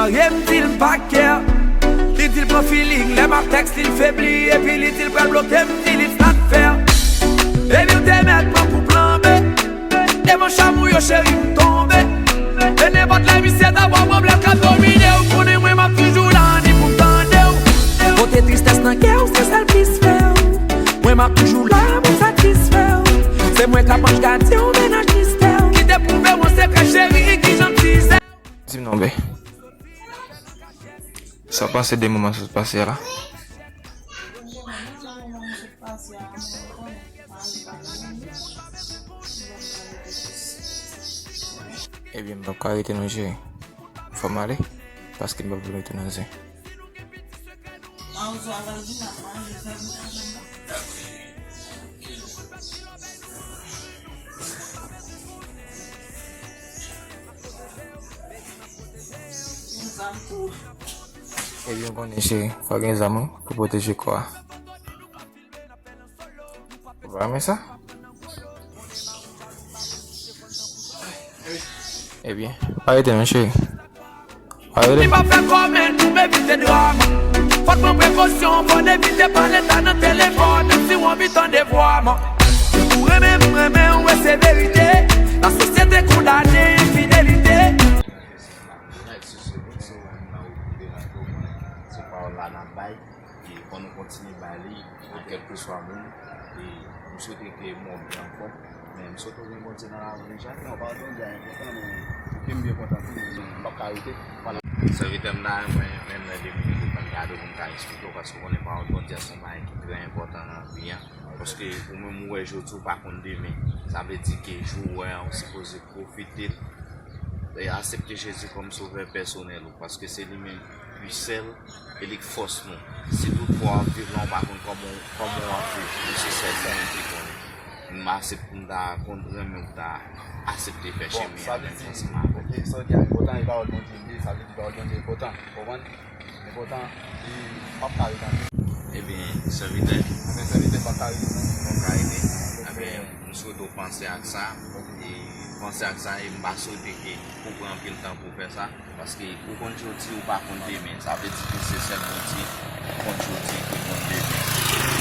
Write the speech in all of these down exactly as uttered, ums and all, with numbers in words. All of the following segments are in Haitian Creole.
Marye m di l m pa care. Li di l pran feeling, lè m ap tèks li l febli, epi li di l pral bloke m, di l it's not fair. Epi w te mèt pran pou plan B. Devan chanm ou yo cheri m tonbe. E nenpòt lè misye ta pran pwoblèm k ap domine w, konnen mwen m ap toujou la, ni pou m tande w. Pote tristès nan kè w, se sèl plis fè w. Mwen m ap toujou la pou satisfè w. Se mwen k ap anj gadyen w, mennaj mistè w. Kite pwouve w an sekrè cheri, kijan m tizè. Di m non, bae. Sa w panse de moman sa sot pase a la? Ebyen, m p ap ka rete non, cheri. Fò m ale, paske m p ap vle rete nan zen. Ebyen, w konnen, cheri, fò gen zam, wi, pou pwoteje kò a. Ou pa renmen sa? Ebyen, pa rete non, cheri. Pa rete. Li pa fè kòmèn pou m evite drama. Fò n pran prekosyon, fò n evite pale ta nan telefòn, menm si w anvi tande vwa m. Ou renmen m, renmen w, e se verite. Lasosyete kondane enfidelite. Se pawòl la n ap bay. E fò nou kontinye bay li a kèlkeswa moun. E m swete ke mwen byen ankò. Men m swete w gen Bondye nan lavi w, Jacques. Non, pawòl Bondye a enpòtan, men pou ke m byen kontan tou, men m p ap ka rete. Vwala. Sèvitè m la, mwen menm lè de minit ou konn gade w pou m ka eksplike w, paske w konnen pawòl Bondye a se yon bagay ki trè enpòtan nan vi a. Paske ou menm ou wè jodi w pa konn demen. Sa vle di ke jou w wè a, ou sipoze pwofite l. E aksepte Jezi kòm sovè pèsonèl ou, paske se li menm ki sèl e li k fòs nou. Si toutfwa w ap viv la, w pa konn kòman, kòman w ap viv, men se sèl li menm ki konnen. M aksepte m ta konn renmen w ta aksepte fè chemen an menm jan ansanm avè m. Ok, sa w di a enpòtan, e pawòl Bondye li ye, sa vle di pawòl Bondye enpòtan, ou konprann? Enpòtan, e m p ap ka ret ankò. Ebyen, sèvitè. Ebyen, sèvitè, m p ap ka ret, non. M p ap ka rete. Ebyen, m swete w panse ak sa. E panse ak sa, e m pa swete ke ou pran anpil tan pou w fè sa. Paske ou konn jodi, ou pa konn demen. Sa vle di ke se sèl Bondye ki konn jodi, ki konn demen.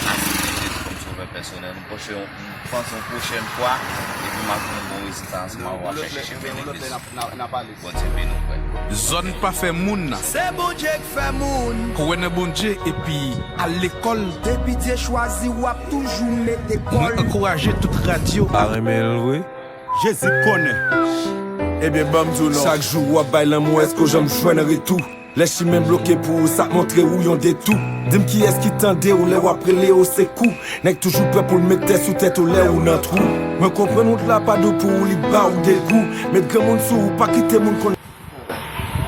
Aksepte Jezi kòm sovè pèsonèl nou. Pwochen, m panse yon pwochèn fwa, epi m ap gen yon bon rezilta ansanm avè w, w ap chache chemen legliz. Bondye beni w, frè. Zòn pa fè moun. Se Bondye k fè moun. Kwè nan Bondye epi al lekòl. Depi Dye chwazi w, w ap toujou mete kòl. Mwen ankouraje tout radyo. Pa renmen l vre. Jezi konnen. Ebyen, ban m di w non. Chak jou w ap bay lanmou, èske w janm jwenn retou? Lè chimen bloke pou ou, sa k montre ou yon detou. Di m kiyès ki tande w lè w ap rele o sekou. Nèg toujou prè pou l met tè sou tèt ou lè ou nan twou. Mwen konprann wout la pa dou pou ou, li ba ou degou. Met granmoun sou ou, pa kite moun konn.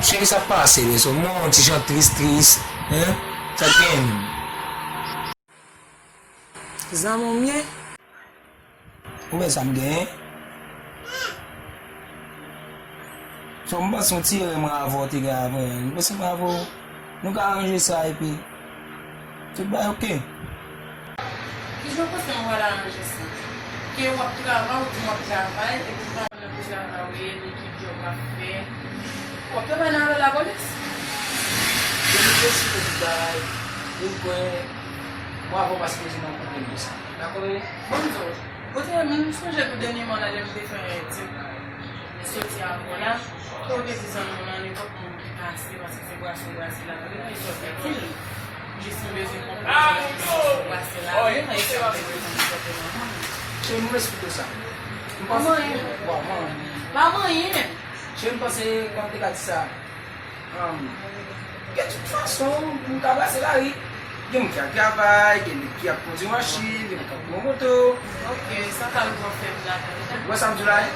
Cheri, sa pase, mezanmi. Mwen yon ti jan tris, tris. Hein? Sa k gen? Zanmi w m ye? Ou wè sa m genyen? So, m panse yon ti erè mwen avè w te gen avè w. M panse mwen avè w, nou ka ranje sa epi tout bagay oke. Kijan w panse mwen pral aranje sa? Ke w ap travay, ou di m w ap travay, epi w pa konn nan ki travay ou ye, ni ki djòb w ap fè. W ap travay nan afè lapolis? Depi w deside tout bagay, vin kwè mwen avè w pa sipoze nan pwoblèm de sa. Dakò, bebe? Bon, m di w, kote m sonje tou dènyèman la, lè m te fè ti soti avè w la, ke w te di zanmi w lan, nenpòt moun ki pase, paske se brase w brase l ap rele, e sa w te di l. Jis m bezwen konprann si w brase l ap rele, e sa w te di l, sa w te manman. Cheri, m eksplike w sa. M panse, manman. Bon, manman. Pa manyen. Cheri, m panse, kòman m te ka di sa? Ahn, de tout fason, pou m ka brase lari, gen moun ki al travay, gen nèg ki ap kondui machin, gen moun k ap pran moto. Ok, sa pa l pran fè m la. Ou wè sa m di w la, wi?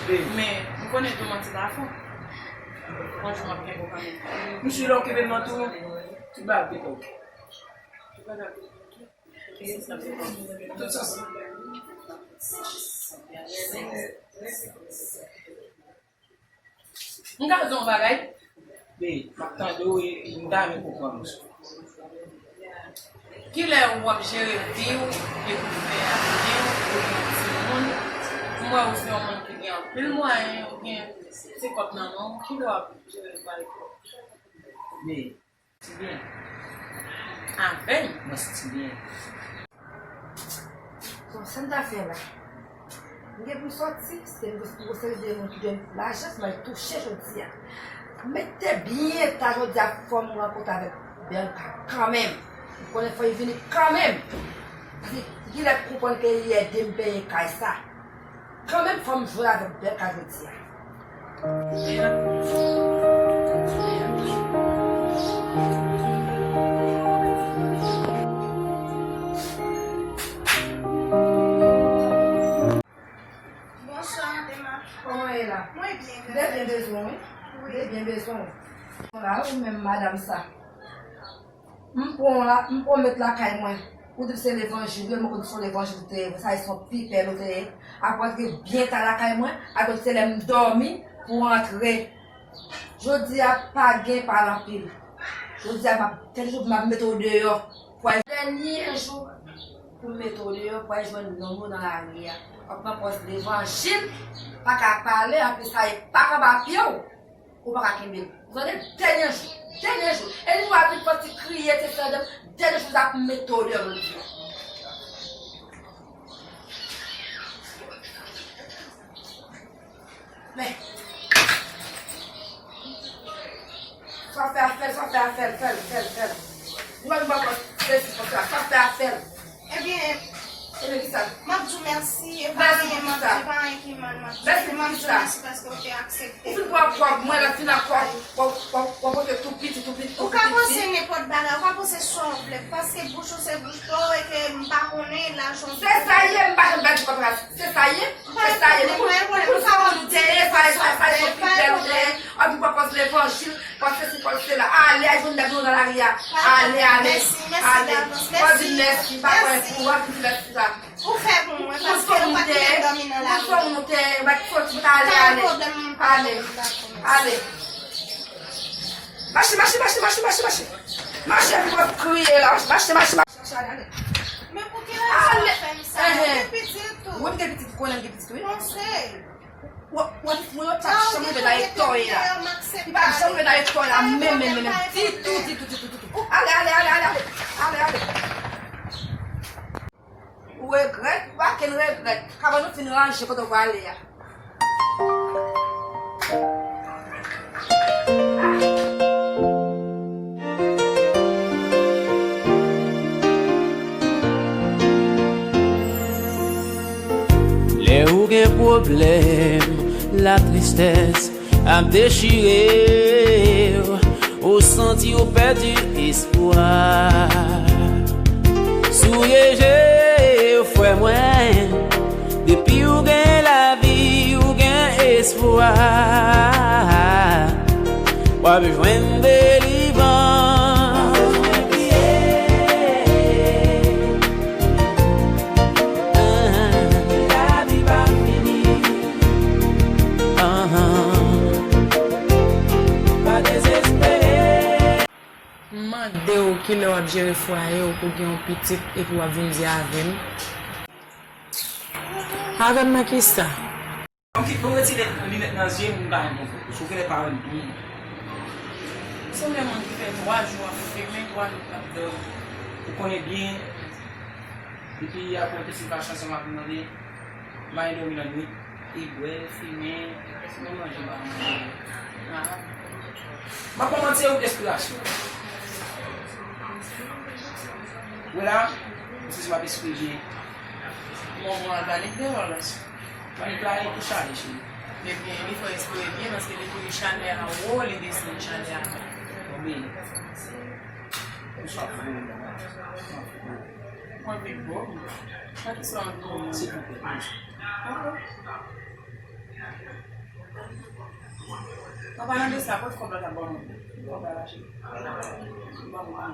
Wi. Men, m konnen tou manti pa fon. Yon jou m ap kenbe w kanmenm. M si lè w kenbe m nan tou, tout bagay ap gentan oke. Tout bagay ap gentan oke. Tout sans. M ka di w yon bagay? Wi, m ap tande w e m ta renmen konprann ou. Kilè w ap jere vi w, epi w fè avni w, ou gen timoun? M wè ou se yon moun ki gen anpil mwayen, ou gen Se kòb nan men w, kilè w ap jere l pral kòb? Men, ti byen. Avè l? Mwen santi byen. Bon, sa m ta fè la? M gen pou m sòti, se m gen yon seri de moun ki dwe m lajan, m al touche jodi a. M mete byen ta jodi a, fò m rankontre avèk Bèlka kanmenm. M konnen fò l vini kanmenm. Paske kilè l konprann ke li ede m peye kay sa. Kanmenm fò m jwenn avèk Bèlka jodi a. Bonswa, Emma. Kòman w ye la? Mwen byen, m te byen bezwen w, wi. M te byen bezwen w. Bon la, ou menm madanm sa. M pran w la, m pran w met lakay mwen. Ou di m se levanjil, wi, mwen konn se yon levanjil ou te ye, sa se yon pipèl ou te ye. Apre w antre byen ta lakay mwen, apre se lè m dòmi pou w antre. Jodi a pa gen pale anpil. Jodi a m ap, tèl jou m ap mete w deyò. Pou al dènye jou pou m mete w deyò, pou al jwenn nonm ou nan lari a. W ap pran pòz levanjil, pa ka pale, anplis sa e pa k anba pye w. Ou pa ka kenbe l. Ou tande? Dènye jou. Dènye jou. E li pou abit pòt li kriye, te fè dèm. Dènye jou, l ap mete w deyò, jodi a. Men. Sa fè a fè l, sa fè a fè l, fè l, fè l, fè l. Ou pa gen pòz, se si pòz la, sa fè a fè l. Ebyen, ebyen, kisa? M ap di w mèsi, e pa anyen, m ap di, e pa anyen ki mal, m ap di, m ap di w mèsi paske w te aksepte. Ou fin pran kòb mwen, la fin ak kòb, w ap pote tou piti, tou piti, tou piti. Ou ka panse nenpòt bagay, ou ka panse sa w vle, paske bouch ou se bouch pa w, e ke m pa konnen lajan w. Se sa ye, m pa janm bay di kontra. Se sa ye, se sa ye. Li pou, li pou sa moun ou te ye, sa ye, sa ye, sa ye, se pipèl ou te ye. Anpi pran pòz levanjil, pòz sesi, pòz sela. Ale, al jwenn nèg nou nan lari a. Ale, ale, ale. Mèsi, mèsi davans. Mèsi. Mèsi, pa pran pou, w ap di mèsi sa. Ou fè pou mwen, paske ou pa t kite m dòmi nan lari. Ou fè moun ou te ye, ou pa t soti, ale, ale. Ale, ale. Mache, mache, mache, mache, mache, mache. Mache, pou w ap kriye la. Mache, mache, mache. Chache ale, ale. Men pou ki rezon w ap fè m sa? Ou gen pitit tou? Wi, m gen pitit, ou konnen m gen pitit, wi. Panse. Ou, ou, mwen yo pa janm rive nan eta w ye la. Li pa janm rive nan eta w ye la, menm, menm, menm, menm. Ditou, ditou, ditou, ditou. Ale, ale, ale, ale, ale. Ale, ale. Ou regrèt? Ou pa kenn regrèt. Kabann ou fin ranje kote w prale a. Lè ou gen pwoblèm, latristès ap dechire w, ou santi w pèdi espwa. Souye je w, frè mwen, depi w gen lavi, w gen espwa. W ap jwenn delivrans. Lavi pa fini. Anhan. Pa dezespere. M mande w kilè w ap jere fwaye w pou gen yon pitit epi w ap vin di avè m. Avè m nan kisa? Bon, ki, bon, retire linèt nan zye m, m pa wè bon fokis. Ou genlè pa wè m byen. Se yon moun ki fè twa jou ap fimen, twa jou ap dòmi. Ou konnen byen, depi apre yon ti vakans ansanm ak nou, tande, m pa gen dòmi nan nwit, li bwè, fimen, menm manje m pa ka manje. Ah. M ap ba w manti, se yon espirasyon. Wi la, m santi m ap espire byen. Bon, bon, al pale deyò la. Mwen netwaye tou chale, cheri. Ebyen, li fò espere byen, paske depi chalè a wo, li desann chalè a ba. Bon, men, m swa pou ou, mwen. Mwen vin pou ou. Sa ki sa w anvi pou mwen? Silvouplè, pa jwe. Dakò. An palan de sa, kot kòb la t ap ban mwen? Kòb la la, cheri. Ban mwen.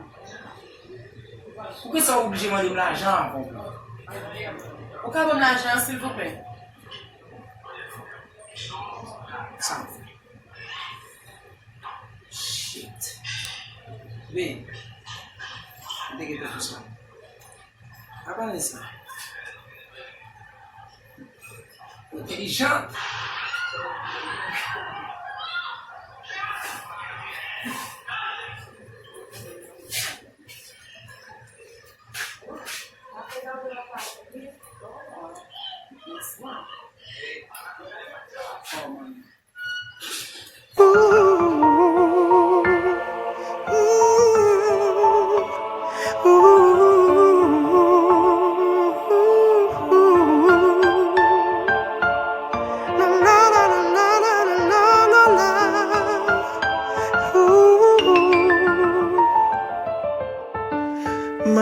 Poukisa w oblije mande m lajan avan w pran? Ou ka ban m lajan an, silvouplè? Sa m fè? Shit. Babe, m te gentan fè sa. Apa nèg sa? Entèlijan.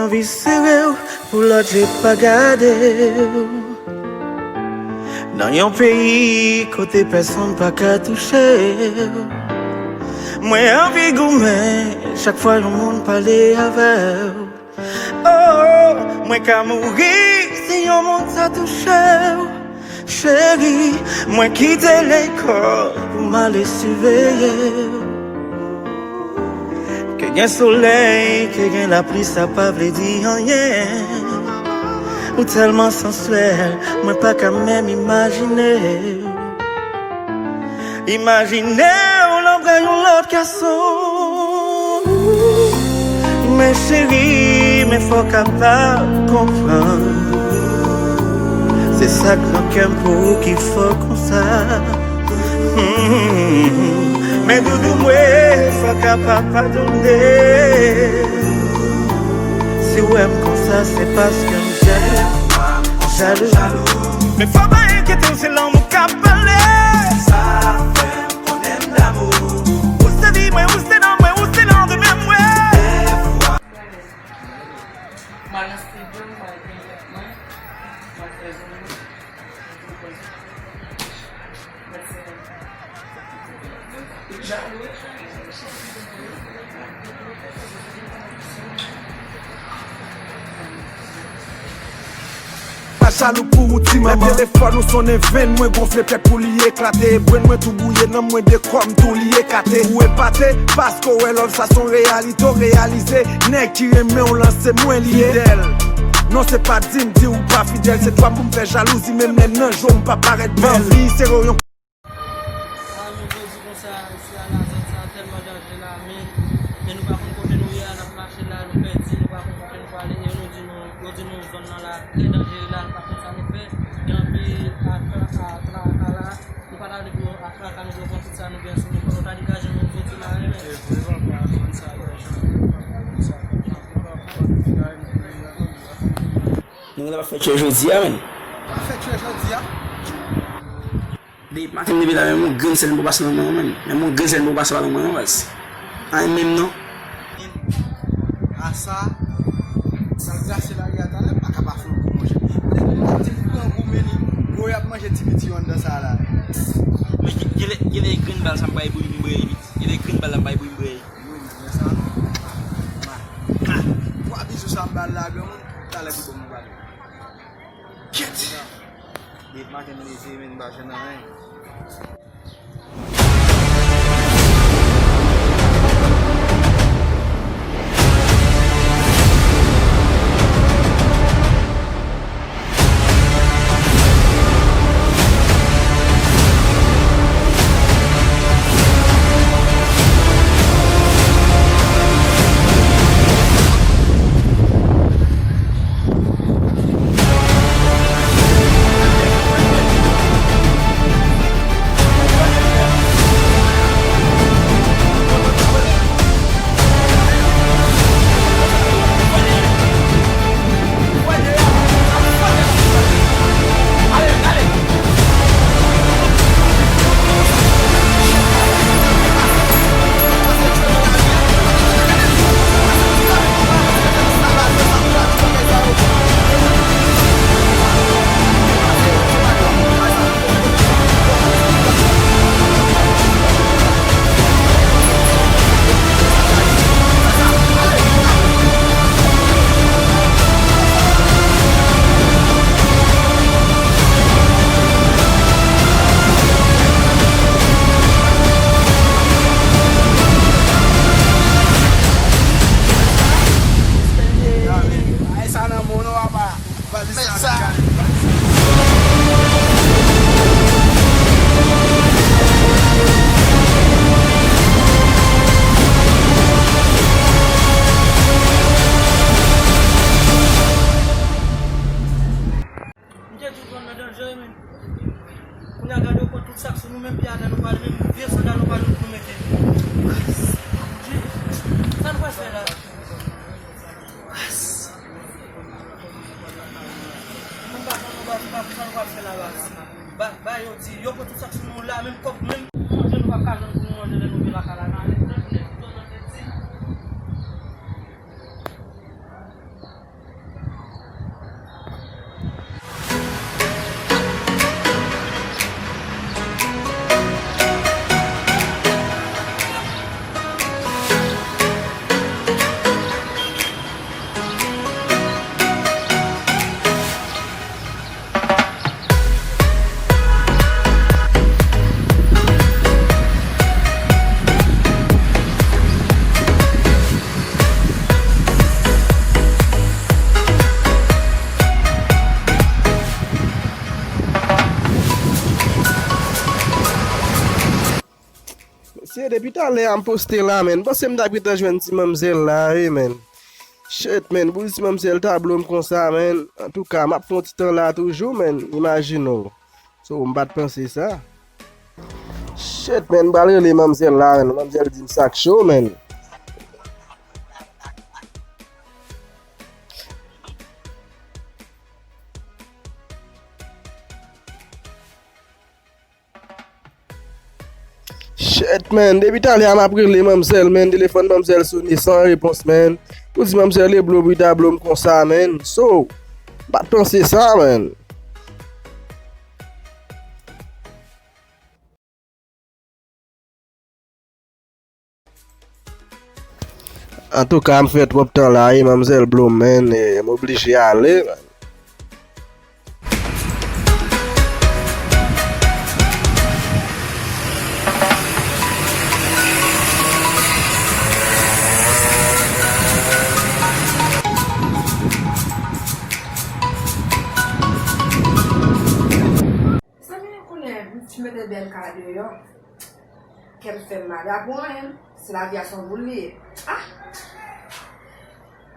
Anvi sere w pou lòt je pa gade w. Nan yon peyi kote pèsonn pa ka touche w. Mwen anvi goumen chak fwa yon moun pale avè w. Oh, mwen ka mouri si yon moun sa touche w. Cheri, mwen kite lekòl pou m ale siveye w. Ke gen solèy, ke gen lapli, sa pa vle di anyen. Ou tèlman sansyèl, mwen pa ka menm imajine w. Imajine w nan bra yon lòt gason. Men cheri, men fò w kapab konprann. Se sa k nan kè m pou ou ki fò konsa. Hmm. Men doudou mwen, fò w kapab padone. Si w wè m konsa, se paske m jalou, jalou. Men fò w pa enkyete w, se lanmou k ap pale. Sa fè m konnen m damou. Ou se vi mwen, ou se nan mwen, ou se nan demen mwen. Mwen nan estidyo, mwen gen tèt mwen, mwen fè zounou. Pa jalou pou ou ti manman. Lè telefòn ou sonnen venn mwen gonfle tèt pou li eklate. Brenn mwen tou bwouye, nanm mwen de kò m tou li ekate. Ou epate, paske w wè love sa se yon reyalite, w reyalize. Nèg ki renmen w lan se mwen li ye. Fidèl. Non, se pa di m di ou pa fidèl, se twa pou m fè jalouzi, menm lè nan je w m pa parèt bèl. M anvi sere w yon Sa nou vle di konsa, isi a, la zòn sa a tèlman danje la, men, men nou pa konn kote nou ye a, n ap mache la, nou pèdi, nou pa konn kote nou prale, e yo nou di nou, yo di nou zòn nan la trè danjere la, nou pa konn sa nou fè, gen anpil aklaka la, nou pa ta vle pou aklaka nou vle pran tout sa nou gen sou nou, fò nou ta degaje nou soti la, men. Nou genlè pa fè tchè jodi a, menn. Pa fè tchè jodi a. Depi maten m leve la, menm yon grenn sèl m poko pase nan men w, menn. Menm yon grenn sèl m poko pase pa nan men w, baz. Anyen menm non. A sa, sa l trase lari a talè, m pa ka pa fè yon kou manje. Depi maten m pran gou, men li, gwo y ap manje ti piti yo anndan sa la. Men gen, gen lè, gen lè e grenn bal sa m bay bouyi m brè, gen lè e grenn bal la m bay bouyi m brè. Wi, men sa non. Ma, ma, twa bizou sa m ba l la, granmoun, talè pou bon m pale. Kèt! Depi maten m leve, men m pa jwenn anyen. Ay, sa nan moun ou apa. Mèt sa. M te di w zòn nan danje wi, men. Kounye a gade w pran tout sa k sou nou, menm pye atè nou pral, menm vye sandal nou pral nou mete. Sa nou pral fè la? Baz. Mwen pa konn non, baz, pa konn sa nou pral fè la, baz. Ba, ba yo di, yo pran tout sa k sou nou la, menm kòb, menm manje nou p ap ka jwenn pou nou manje lè nou vin lakay la. Nan ale, nan jounen, tout zòn nan te di. Talè a m poste la, menn. Panse m t ap gentan jwenn ti manmzèl la, wi, menn. Shit, menn. Pou ti manmzèl ta blo m konsa, menn. Antouka, m ap pran ti tan la toujou, menn. Imajine w. So, m pa t panse sa. Shit, menn. M pral rele manmzèl la, menn. Manmzèl di m sa k cho, menn. Shit, menn. Depi talè a m ap rele manmzèl, menn. Telefòn manmzèl sone san repons, menn. Pou di manmzèl e blo pou li ta blo m konsa, menn. So, m pa t panse sa, menn. Antouka, m fè twòp tan la, e manmzèl blo m, menn, e m oblije ale, menn. Sa gen kounye a, m fin mete bèl kay deyò. Kè m fè m mal, a pou anyen. Se lavi a se yon boul li ye. Ah!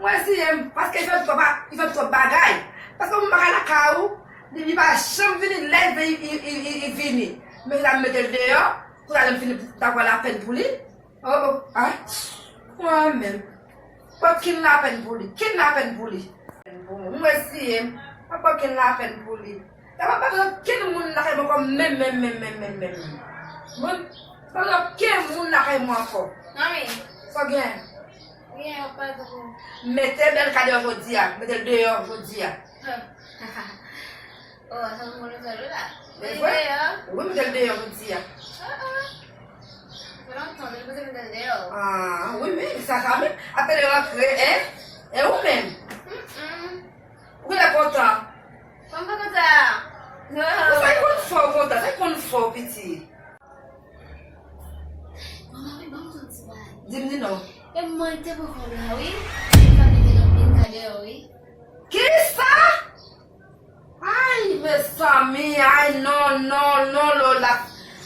Mwen siye m, paske li fè m twòp a, li fè m twòp bagay. Paske moun pa ka lakay ou, li, li pa janm vini, lè li vini, li, li, li, li vini. Men la m mete l deyò, pou talè m fini, m ta pran lapenn pou li. Oh, oh, ah. Mwen menm. Pran okenn lapenn pou li. Kenn lapenn pou li. Mwen siye m. Pa pran okenn lapenn pou li. Sa pa pran okenn moun lakay mwen ankò menm, menm, menm, menm, menm, menm. Mwen, pa pran okenn moun lakay mwen ankò. Manmi. Sa w gen? Gen, yo pa tankou. Mete bèl kay deyò jodi a. Mete l deyò jodi a. Oh, sa m konn fè l la. Mete l deyò? Wi, mete l deyò jodi a. Ah, ah. Fè lontan, depi mwen te mete l deyò. Ah, wi, men, sa ka menm. Apre l rantre, en? E ou menm? Mm-mm. Ou genlè kontan. Kòman pa kontan? Non. Sa k konn fè w kontan, sa k konn fè w piti. Manman, wi, ban m di w ti bagay. Di m di non. E mwen te poko la, wi. Li pa mete nan bin kay deyò, wi. Kisa? Ay, mezanmi, ay, non, non, non, Lola.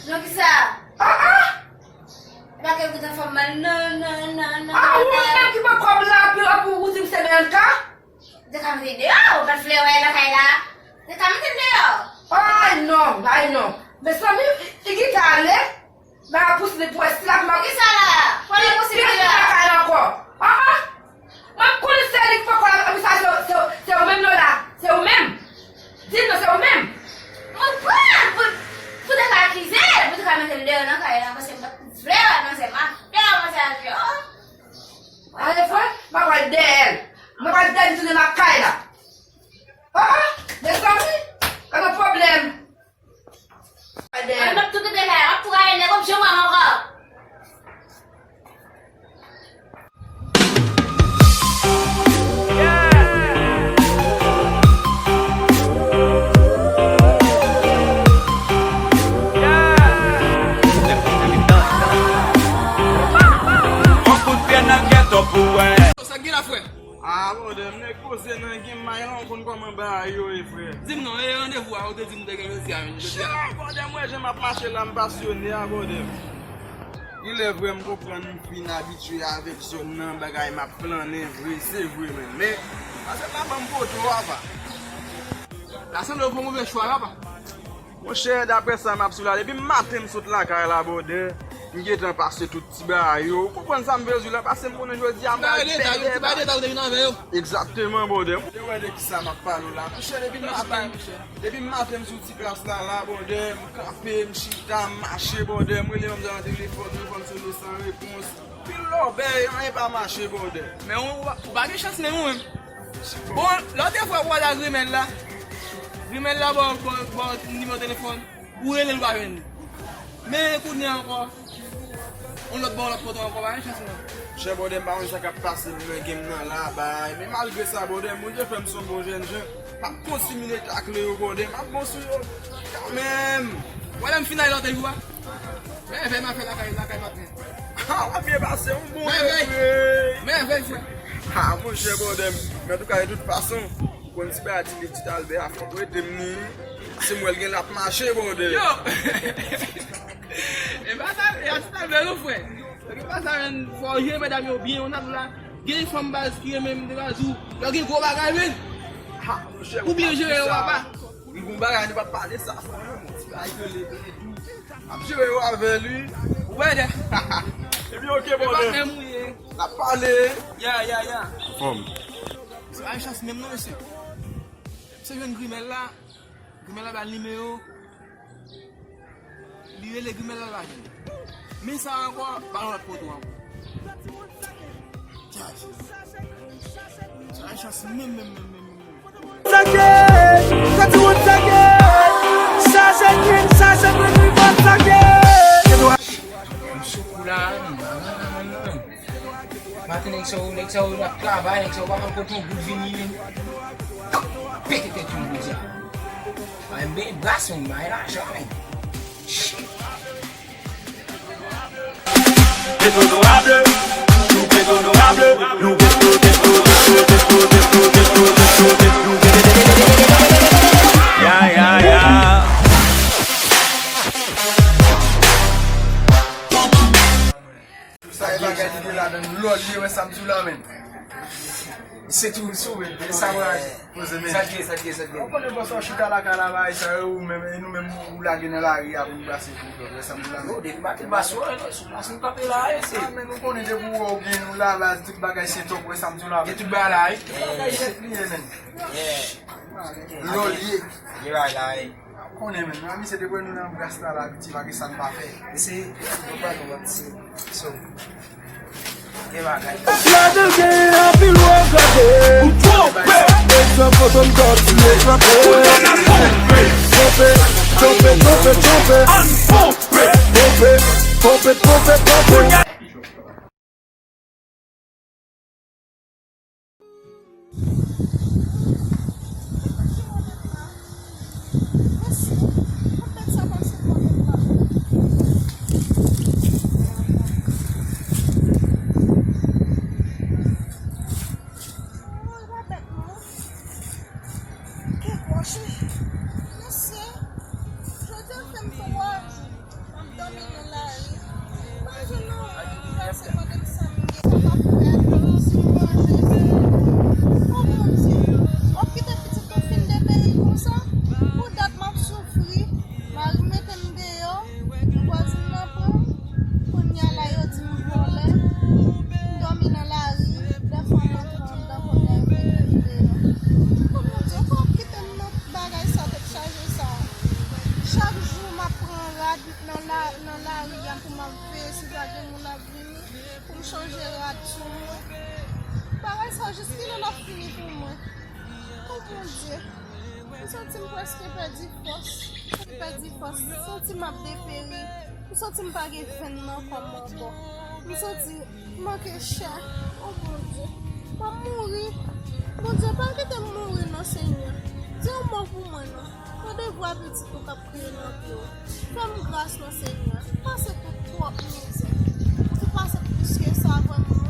Non, kisa? Ah, ah! E pa ke ou te fè m mal, non, non, non, non, non. Ah, ou menm ki pran kòb la, pou, pou ou di m se Bianca? Ou te ka mete l deyò, ou pa t vle wè l lakay la. Ou te ka mete l deyò. Ay non, ay non. Mezanmi, figi kale. M a pouse li pou wè si l ap ma-, poukisa la? Pou li pouse li la? Lakay la ankò. Ah, ah. Mwen m konn se li ki poko la, epi sa se, se, se ou menm Lola. Se ou menm. Di m non, se ou menm. Mwen pran pou, pou te ka akize l, pou te ka mete l deyò nan kay la, paske m pa t vle wè manzè m a, vle wè manzè a deyò. A, e vre? M ap al dèyè l. M ap al dèyè l tounen lakay la. Ah, ah, mezanmi, gade yon pwoblèm. Al dèyè l. M ap tou kite kay la, m ap tou rale nèg, w ap janm wè m ankò. Yon kout pye nan geto pou wè. Sa k gen la, frè? Ah, bòdè, m nèg poze nan game, may la, ou konn kòman bagay yo ye, frè. Di m non, e randevou a ou te di m te gen jodi a, menm jodi a? Cha, bòdè, m wè jan m ap mache la, m pasyone a, bòdè. Genlè vre, m konprann, m fin abitye avèk zòn nan, bagay m ap plannen vre, se vre menm. Men, pase pa ban m poto a, pa. La sanble w fè move chwa la, pa. Monchè, daprè sa m ap swiv la, depi maten m sot lakay la, bòdè, m gentan pase tout ti bagay yo. Ou konprann sa m vle di w la, paske m konnen jodi a m pral pèdè. Ti bagay deta ou te vin avè yo. Egzakteman, bòdè. Ou te wè de kisa m ap pale w la. Monchè, depi maten, depi maten m sou ti plas la, la, bòdè, m kanpe, m chita, m mache, bòdè, m rele manmzèl nan telefòn, telefòn sone san repons. Pil lòbèy, anyen pa mache, bòdè. Men ou, ou pa gen chans menm ou menm. Bon, lòt fwa ou al a grimèl la. Grimèl la ba w, ba w, ba w nimewo telefòn. Ou rele l, ou pa jwenn li. Men kounye a ankò, yon lòt bò, yon lòt kote ankò, pa gen chans non. Chè bòdè, m pa konn sa k ap pase m nan game nan la, bay. Men malgre sa, bòdè, Bondye fè m se yon bon jènjan. M ap kontinye takle yo, bòdè. M ap bon sou yo kanmenm. Wè lè m fin ale lòt jou a. Mèvèy m a fè lakay, lakay patnè. Ha, w ap byen pase, yon bon mèvèy. Mèvèy, frè. Ha, monchè, bòdè m. Men antouka, de tout fason, konn si bagay ti Lidit Albè a, fòk rete m ni. Si m wè l gen l ap mache, bòdè. Yo! E pa sa, e pa sa vre non, frè. E pa sa, menn, fò w jere medam yo byen, yon nap la. Gen fanm baz ki renmen m de baz ou. Lè w gen gwo bagay, menn. Ha, monchè, ou byen jere yo, papa. Wi, bon bagay, nou pa pale sa, frè, non, mon ti bagay, rele, rele tou. Ap jere yo avè li. Ou wè, dè. Epi, oke, bon, menn. N ap pale. Ya, ya, ya. Anfòm. Se pa yon chans menm, non, mesye. Se jwenn grimèl la. Grimèl la ba l nimewo. Li rele grimèl la, l pa jwenn. Men sa ankò, ba l yon lòt foto ankò. Sa chans menm, menm, menm, menm, menm. Sa k ye, sa ti moun sa k ye, sa se grin, sa se grin, wi, bon, sa k ye. M sou kou la, menm. Maten nèg sa yo, nèg sa yo ap travay, nèg sa yo pa konn kote yon goud vini, menm. Pete tèt yon goud ya. Ay, m benyen bras, menm, bay lajan, menm. Shit. Pete onorab, nou pete onorab, nou pete, pete onorab, pete, pete, pete, pete, pete, pete, pete. Ya, ya, ya. Tout sa e bagay ki gen ladan l, lò l ye, wè sa m di w la, menm. Se tou sou, menm. E sa mwen aji. Poze, menm. Sa k ye, sa k ye, sa k ye? Ou konnen bòs ou chita lakay la, bagay sa yo, ou menm, e nou menm, ou lage nan lari a pou nou brase kou dòt, wè sa m di w la, menm. Non, depi maten bas ou, sou plas nou kanpe la, e se. A, menm, ou konnen depi ou wè ou gen nou la, baz, tout bagay se tòp, wè sa m di w la, menm. Gen tout bagay la, wi. Bagay nèt li ye, menm. Yeah. Lò l ye. Ye bagay la, wi. Konnen menm, nan misye te pran nou nan bras la, la, piti pa gen sa n pa fè. Mesye, nou pa nou, se, so, gen bagay. Ladan gen anpil wòf gade. Ou twonpe. Egzanp, foto m sòti eklate. Twonpe, twonpe, twonpe, twonpe. Twonpe, twonpe, twonpe, twonpe, twonpe. Mesye, jodi a fè m twa jou. M ap dòmi nan lari. M pa jwenn anyen pou m pase mande m sa m gen, sa m ap fè, si m manje. O Bondye, w ap kite pitit ou fin depeyi konsa? Pou dat m ap soufri, mari m mete m deyò, vwazin nan pran m. Kounye a la yo di m vòlè. M dòmi nan lari, dèfwa m antre anndan kounye a yo mete m deyò. O Bondye, w p ap kite m nan bagay sa tèt chaje sa. Chak jou m ap pran rad nan la, nan lari a pou m ap veye si pa gen moun ap vini, pou m chanje rad sou mwen. Bagay sa, jis kilè l ap fini pou mwen? O Bondye, m santi m prèske pèdi fòs. M pèdi fòs. M santi m ap deperi. M santi m pa gen venn nan kò m ankò. M santi m manke chè. O Bondye, m ap mouri. Bondye, pa kite m mouri non, Senyè. Di yon mo pou mwen non. Tande vwa pitit ou k ap kriye nan pye w. Fè m gras non, Senyè. M pase tout twòp mizè. Ou te pase plis ke sa, vrèman.